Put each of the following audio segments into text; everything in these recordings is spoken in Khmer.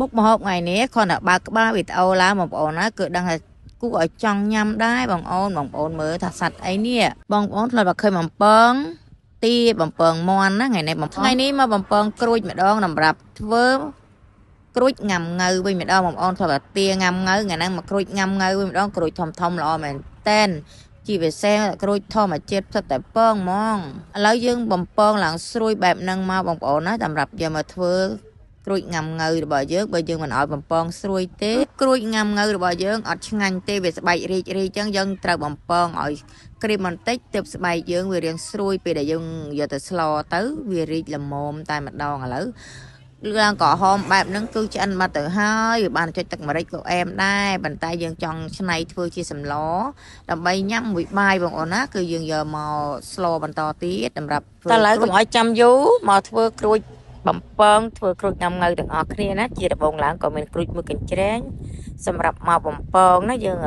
មុខម្ហូបថ្ងៃនេះគ្រាន់តែបើកក្បាលវីដេអូឡើងបងប្អូនណាគឺដឹងថាគួរឲ្យចង់ញ៉ាំដែរបងប្អូនបងប្អូនមើលថាសត្វអីនេះបងប្អូនធ្លាប់តែឃើញបំពងទាបំពងមាន់ណាថ្ងៃនេះបងថ្ងៃនេះមកបំពងក្រួចម្ដងសម្រាប់ធ្វើក្រួចងាំងៅវិញម្ដងបងប្អូនធ្លាប់តែទាងាំងៅថ្ងៃហ្នឹងមកក្រួចងាំងៅវិញម្ដងក្រួចធំធំល្អមែនតែនជាពិសេសក្រួចធម្មជាតិផ្សិតតែពងហ្មងឥឡូវយើងបំពងឡើងស្រួយបែបហ្នឹងមកបងប្អូនណាសម្រាប់យកមកធ្វើក្រួចងាំងៅរបស់យើងបើយើងមិនឲ្យបំពងស្រួយទេក្រួចងាំងៅរបស់យើងអត់ឆ្ងាញ់ទេវាស្បែករីករីកចឹងយើងត្រូវបំពងឲ្យក្រៀមបន្តិចទើបស្បែកយើងវារាងស្រួយពេលដែលយើងយកទៅស្លទៅវារីកល្មមតែម្ដងឥឡូវឡើងក្រហមបែបហ្នឹងគឺឆ្អិនបាត់ទៅហើយវាបានចុចទឹកម្រេចក៏អែមដែរប៉ុន្តែយើងចង់ឆ្នៃធ្វើជាសម្លដើម្បីញ៉ាំមួយបាយបងប្អូនណាគឺយើងយកមកស្លបន្តទៀតសម្រាប់ធ្វើតែឥឡូវកុំឲ្យចាំយូរមកធ្វើក្រួចបំពងធ្វើក្រួចងាំងៅទាំងអស់គ្នាណាជាដំបូងឡើងក៏មានក្រួចមួយកញ្ច្រែងសម្រាប់មកបំពងណាយើង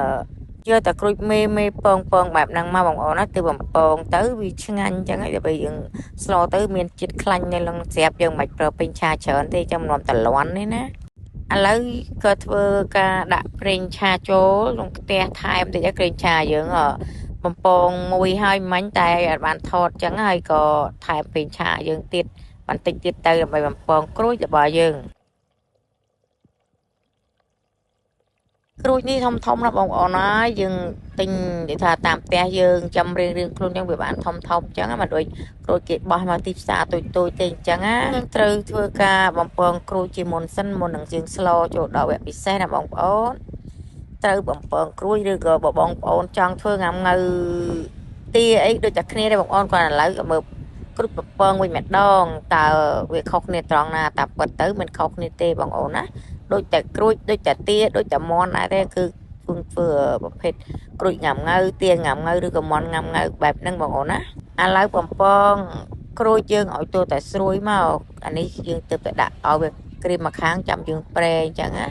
យកតែក្រួចមេមេពងពងបែបហ្នឹងមកបងប្អូនណាទៅបំពងទៅវាឆ្ងាញ់អញ្ចឹងហើយដល់ពេលយើងស្លទៅមានជាតិខ្លាញ់នៅក្នុងស្រាប់យើងមិនប្រើពេញឆាច្រើនទេចាំនាំតលាន់នេះណាឥឡូវក៏ធ្វើការដាក់ប្រេងឆាចូលក្នុងខ្ទះថែមតិចប្រេងឆាយើងបំពងមួយហើយមិញតែអត់បានថតអញ្ចឹងហើយក៏ថែមប្រេងឆាយើងទៀតបន្តិចទៀតទៅដើម្បីបំពងក្រួចរបស់យើងក្រួចនេះធំធំណាបងប្អូនហើយយើងទិញនិយាយថាតាមផ្ទះយើងចាំរៀងរៀងខ្លួនចឹងវាបានធំធំចឹងមិនដូចក្រួចគេបោះមកទីផ្សារតូចតូចទេអញ្ចឹងណាយើងត្រូវធ្វើការបំពងក្រួចជាមុនសិនមុននឹងយើងស្លចូលដល់វគ្គពិសេសណាបងប្អូនត្រូវបំពងក្រួចឬក៏បងប្អូនចង់ធ្វើងាំងៅទាអីដូចតែគ្នាទេបងប្អូនគាត់ឥឡូវក៏មើលក្រួចបំពងវិញម្ដងតើវាខុសគ្នាត្រង់ណាតាពិតទៅមិនខុសគ្នាទេបងប្អូនណាដូចតែក្រួចដូចតែទាដូចតែមាន់ដែរទេគឺធ្វើប្រភេទក្រួចងាំងៅទាងាំងៅឬក៏មាន់ងាំងៅបែបហ្នឹងបងប្អូនណាឥឡូវបំពងក្រួចយើងឲ្យទោះតែស្រួយមកអានេះយើងទើបតែដាក់ឲ្យវាក្រៀមមកខាងចាំយើងប្រេអញ្ចឹងណា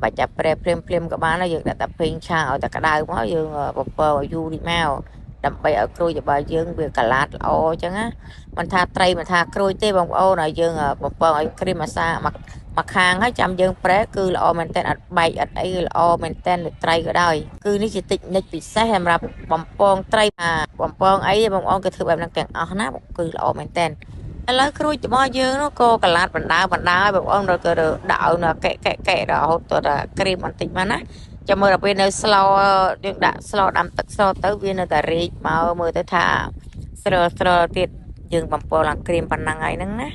បាច់ចាប់ប្រេភ្លាមភ្លាមក៏បានដែរយើងដាក់តែប្រេងឆាឲ្យតែក្តៅមកយើងបំពងឲ្យយូរនេះមកដើម្បីឲ្យក្រួចរបស់យើងវាកឡាតល្អអញ្ចឹងណាមិនថាត្រីមិនថាក្រួចទេបងប្អូនឲ្យយើងបំពងឲ្យក្រៀមអាសាមកមកខាងហើយចាំយើងប្រែគឺល្អមែនតើអត់បែកអត់អីគឺល្អមែនតើត្រីក៏ដោយគឺនេះជាតិចនិចពិសេសសម្រាប់បំពងត្រីបំពងអីបងប្អូនគឺធ្វើបែបហ្នឹងទាំងអស់ណាគឺល្អមែនតើឥឡូវក្រួចរបស់យើងនោះក៏កឡាតបណ្ដើបណ្ដើឲ្យបងប្អូនក៏ដាក់ឲ្យនៅកែកែកែរហូតទៅក្រៀមបន្តិចមកណាចាំមើលដល់ពេលនៅស្លយើងដាក់ស្លដាំទឹកស្លទៅវានៅតែរីកមកមើលទៅថាស្រិលស្រិលទៀតយើងបំពងឡើងក្រៀមប៉ុណ្ណឹងហើយហ្នឹងណា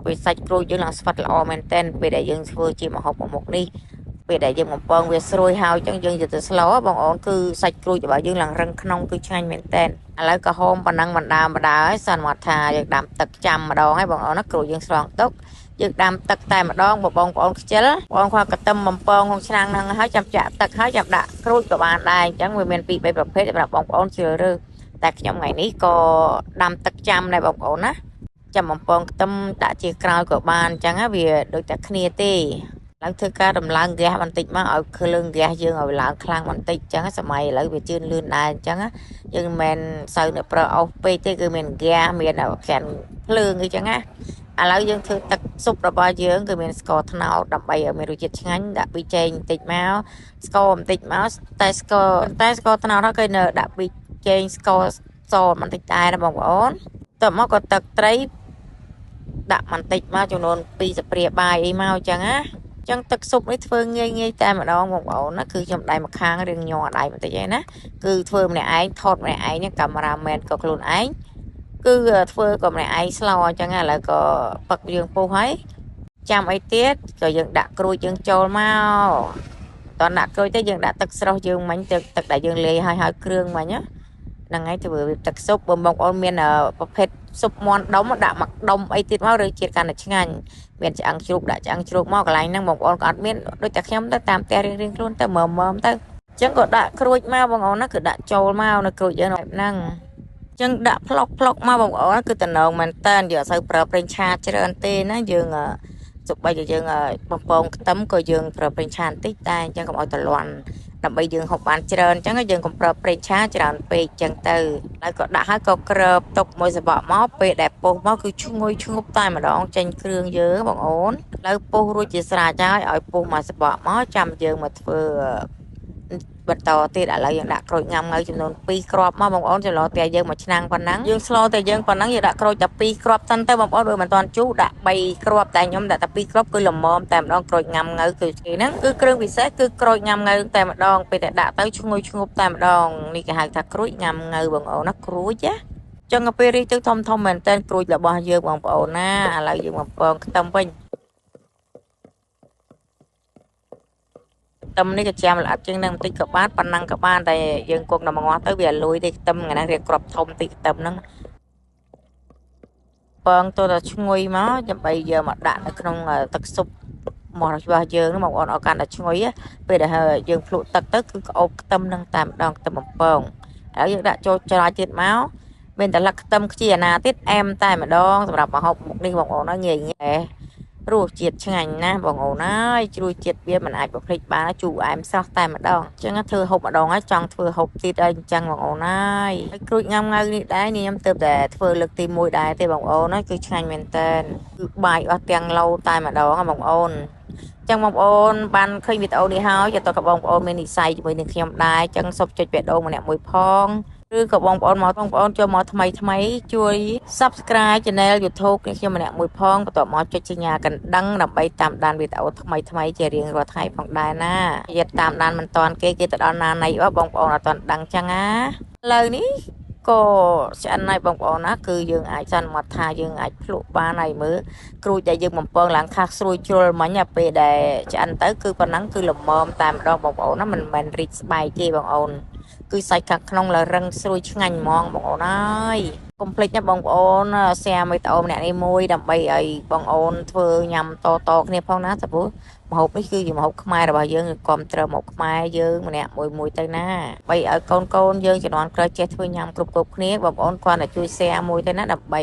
ពេលសាច់ក្រួចយើងឡើងស្វិតល្អមែនតែនពេលដែលយើងធ្វើជាម្ហូបមុខនេះពេលដែលយើងបំពងវាស្រួយហើយចឹងយើងយកទៅស្លបងអូនគឺសាច់ក្រួចរបស់យើងឡើងរឹងក្នុងគឺឆ្ងាញ់មែនតែនឥឡូវក៏ហូមប៉ុណ្ណឹងបណ្ដើបណ្ដើហើយសន្មតថាយើងដាំទឹកចាំម្ដងហើយបងអូនណាក្រួចយើងស្រង់ទុកយើងដាំទឹកតែម្ដងបងប្អូនខ្ជិលបងគាត់កទឹមបំពងក្នុងឆ្នាំងហ្នឹងហើយចាំចាក់ទឹកហើយចាំដាក់ក្រួចក៏បានដែរអញ្ចឹងវាមានពីរបីប្រភេទសម្រាប់បងប្អូនជ្រើសរើសតែខ្ញុំថ្ងៃនេះក៏ដាំទឹកចាំដែរបងប្អូនណាចាំបំពងខ្ទឹមដាក់ជាក្រោយក៏បានអញ្ចឹងវាដូចតែគ្នាទេឡើងធ្វើការដំឡើងហ្គាសបន្តិចមកឲ្យភ្លើងហ្គាសយើងឲ្យឡើងខ្លាំងបន្តិចអញ្ចឹងសម័យឥឡូវវាជឿនលឿនដែរអញ្ចឹងយើងមិនមែនសូវនៅប្រើអុសពេកទេគឺមានហ្គាសមានក្រានភ្លើងអីចឹងណាឥឡូវយើងធ្វើទឹកស៊ុបរបស់យើងគឺមានស្ករត្នោតដើម្បីឲ្យមានរសជាតិឆ្ងាញ់ដាក់ប៊ីចេងបន្តិចមកស្ករបន្តិចមកតែស្ករត្នោតហ្នឹងគេនៅដាក់ប៊ីចេងស្ករសបន្តិចដែរណាបងប្អូនតមកក៏ទឹកត្រីដាក់បន្តិចមកចំនួន2ស្លាបព្រាបាយអីមកអញ្ចឹងណាអញ្ចឹងទឹកស៊ុបនេះធ្វើងាយងាយតែម្ដងបងប្អូនណាគឺខ្ញុំដៃម្ខាងរៀងញ័រដៃបន្តិចឯណាគឺធ្វើម្នាក់ឯងថតម្នាក់ឯងកាមេរ៉ាមែនក៏ខ្លួនឯងគឺធ្វើក៏ម្នាក់ឯងស្លោអញ្ចឹងឥឡូវក៏ពឹកយើងពុះហើយចាំអីទៀតក៏យើងដាក់ក្រួចយើងចូលមកតន់ដាក់ក្រួចទៅយើងដាក់ទឹកស្រស់យើងមិញទឹកដែលយើងលាយហើយហើយគ្រឿងមិញហ្នឹងហើយធ្វើវាទឹកស៊ុបបើបងប្អូនមានប្រភេទស៊ុបមាន់ដុំដាក់មកដុំអីទៀតមកឬជាតិកាន់តែឆ្ងាញ់មានឆ្អឹងជ្រូកដាក់ឆ្អឹងជ្រូកមកកន្លែងហ្នឹងបងប្អូនក៏អត់មានដូចតែខ្ញុំទៅតាមផ្ទះរៀងៗខ្លួនទៅមើមទៅអញ្ចឹងក៏ដាក់ក្រួចមកបងប្អូនណាគឺដាក់ចូលមកនៅក្រួចយើងបែបហ្នឹងចឹងដាក់ផ្លុកផ្លុកមកបងប្អូនគឺតំណងមែនតើយើងអត់សូវប្រើប្រេងឆាច្រើនទេណាយើងសុបីតែយើងបំពងខ្ទឹមក៏យើងប្រើប្រេងឆាបន្តិចតែអញ្ចឹងកុំឲ្យតលាន់ ដើម្បីយើងហូបបានច្រើនអញ្ចឹងយើងកុំប្រើប្រេងឆាច្រើនពេកអញ្ចឹងទៅហើយក៏ដាក់ហើយក៏ក្រើបទុកមួយសបកមកពេលដែលពុះមកគឺឈ្ងុយឈ្ងប់តែម្ដងចេញគ្រឿងយើងបងអូនឥឡូវពុះរួចជាស្រេចហើយឲ្យពុះមួយសបកមកចាំយើងមកធ្វើបន្តទៀតឥឡូវយើងដាក់ក្រូចងាំងៅចំនួន2គ្រាប់មកបងប្អូនចន្លោតែយើងមួយឆ្នាំងប៉ុណ្ណឹងយើងស្លតែយើងប៉ុណ្ណឹងយើងដាក់ក្រូចតែ2គ្រាប់សិនទៅបងប្អូនបើមិនទាន់ជូរដាក់3គ្រាប់តែខ្ញុំដាក់តែ2គ្រាប់គឺល្មមតែម្ដងក្រូចងាំងៅគឺគេហ្នឹងគឺគ្រឿងពិសេសគឺក្រូចងាំងៅតែម្ដងពេលតែដាក់ទៅឈ្ងុយឈ្ងប់តែម្ដងនេះគេហៅថាក្រូចងាំងៅបងប្អូនណាក្រូចណាចឹងពេលរីកទៅធំធំមែនតើក្រូចរបស់យើងបងប្អូនណាឥឡូវយើងបំពងខ្ទឹមវិញខ្ទឹមនេះក៏ចាំល្អិតជាងនឹងបន្តិចក៏បានប៉ុណ្ណឹងក៏បានតែយើងគង់ដល់មកងាស់ទៅវាលួយទេខ្ទឹមថ្ងៃនេះរៀបគ្រាប់ធំតិចខ្ទឹមហ្នឹងពងទៅដល់ឈ្ងុយមកដើម្បីយកមកដាក់នៅក្នុងទឹកស៊ុបមករបស់យើងហ្នឹងបងប្អូនឲ្យកាន់តែឈ្ងុយពេលដែលយើងភ្លក់ទឹកទៅគឺក្អូបខ្ទឹមនឹងតែម្ដងខ្ទឹមបំពងហើយយើងដាក់ចូលច្រាយទៀតមកមានតែលឹកខ្ទឹមខ្ជាអាណាទៀតអែមតែម្ដងសម្រាប់មកហូបមុខនេះបងប្អូនហើយងាយងាយរសជាតិឆ្ងាញ់ណាស់បងអូនហើយជ្រួយជាតិវាមិនអាចបំភ្លេចបានជូរអែមស្រស់តែម្ដងអញ្ចឹងធ្វើហូបម្ដងហើយចង់ធ្វើហូបទៀតហើយអញ្ចឹងបងអូនហើយហើយក្រូចងាំងៅនេះដែរនេះខ្ញុំទើបតែធ្វើលើកទី1ដែរទេបងអូនហើយគឺឆ្ងាញ់មែនតើគឺបាយអស់ទាំងឡូតែម្ដងបងអូនចឹងបងប្អូនបានឃើញវីដេអូនេះហើយចតើក៏បងប្អូនមាននិស្ស័យជាមួយនឹងខ្ញុំដែរចឹងសូមចុចបេះដូងម្នាក់មួយផងឬក៏បងប្អូនមកបងប្អូនចូលមកថ្មីថ្មីជួយ Subscribe Channel YouTube នេះខ្ញុំម្នាក់មួយផងបន្ទាប់មកចុចសញ្ញាកណ្ដឹងដើម្បីតាមដានវីដេអូថ្មីថ្មីជារៀងរាល់ថ្ងៃផងដែរណាយិតតាមដានមិនតាន់គេគេទៅដល់ណាណីបងប្អូនអត់តាន់ដឹងចឹងណាឥឡូវនេះក៏ឆ្អិនហើយបងប្អូនណាគឺយើងអាចសន្មតថាយើងអាចភ្លក់បានហើយមើលក្រូចដែលយើងបំពងឡើងខាស់ស្រួយជ្រុលមិញពេលដែលឆ្អិនទៅគឺប៉ុណ្ណឹងគឺល្មមតែម្ដងបងប្អូនណាមិនមែនរីកស្បែកទេបងអូនគឺសាច់ខាងក្នុងឡើងរឹងស្រួយឆ្ងាញ់ហ្មងបងអូនហើយកុំភ្លេចណាបងប្អូន share វីដេអូម្នាក់នេះមួយដើម្បីឲ្យបងអូនធ្វើញ៉ាំតតគ្នាផងណាព្រោះម្ហូបនេះគឺជាម្ហូបខ្មែររបស់យើងគាំទ្រម្ហូបខ្មែរយើងម្នាក់មួយមួយទៅណាបីឲ្យកូនកូនយើងជំនាន់ក្រោយចេះធ្វើញ៉ាំគ្រប់គ្រប់គ្នាបងប្អូនគ្រាន់តែជួយ share មួយទៅណាដើម្បី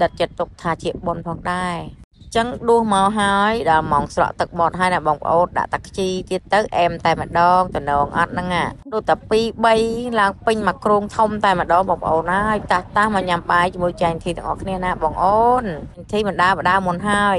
ដិតចិត្តទុកថាជាបុណ្យផងដែរចឹងដួសមកហើយដល់ម៉ោងស្រក់ទឹកមាត់ហើយណាបងប្អូនដាក់តាខ្ជីទៀតទៅអែមតែម្ដងតំណងអត់ហ្នឹងដូចតែ2 3ឡើងពេញមួយគ្រងធំតែម្ដងបងប្អូនហើយតាស់តាស់មកញ៉ាំបាយជាមួយចែងធីទាំងអស់គ្នាណាបងអូនធីបណ្ដាបដាមុនហើយ។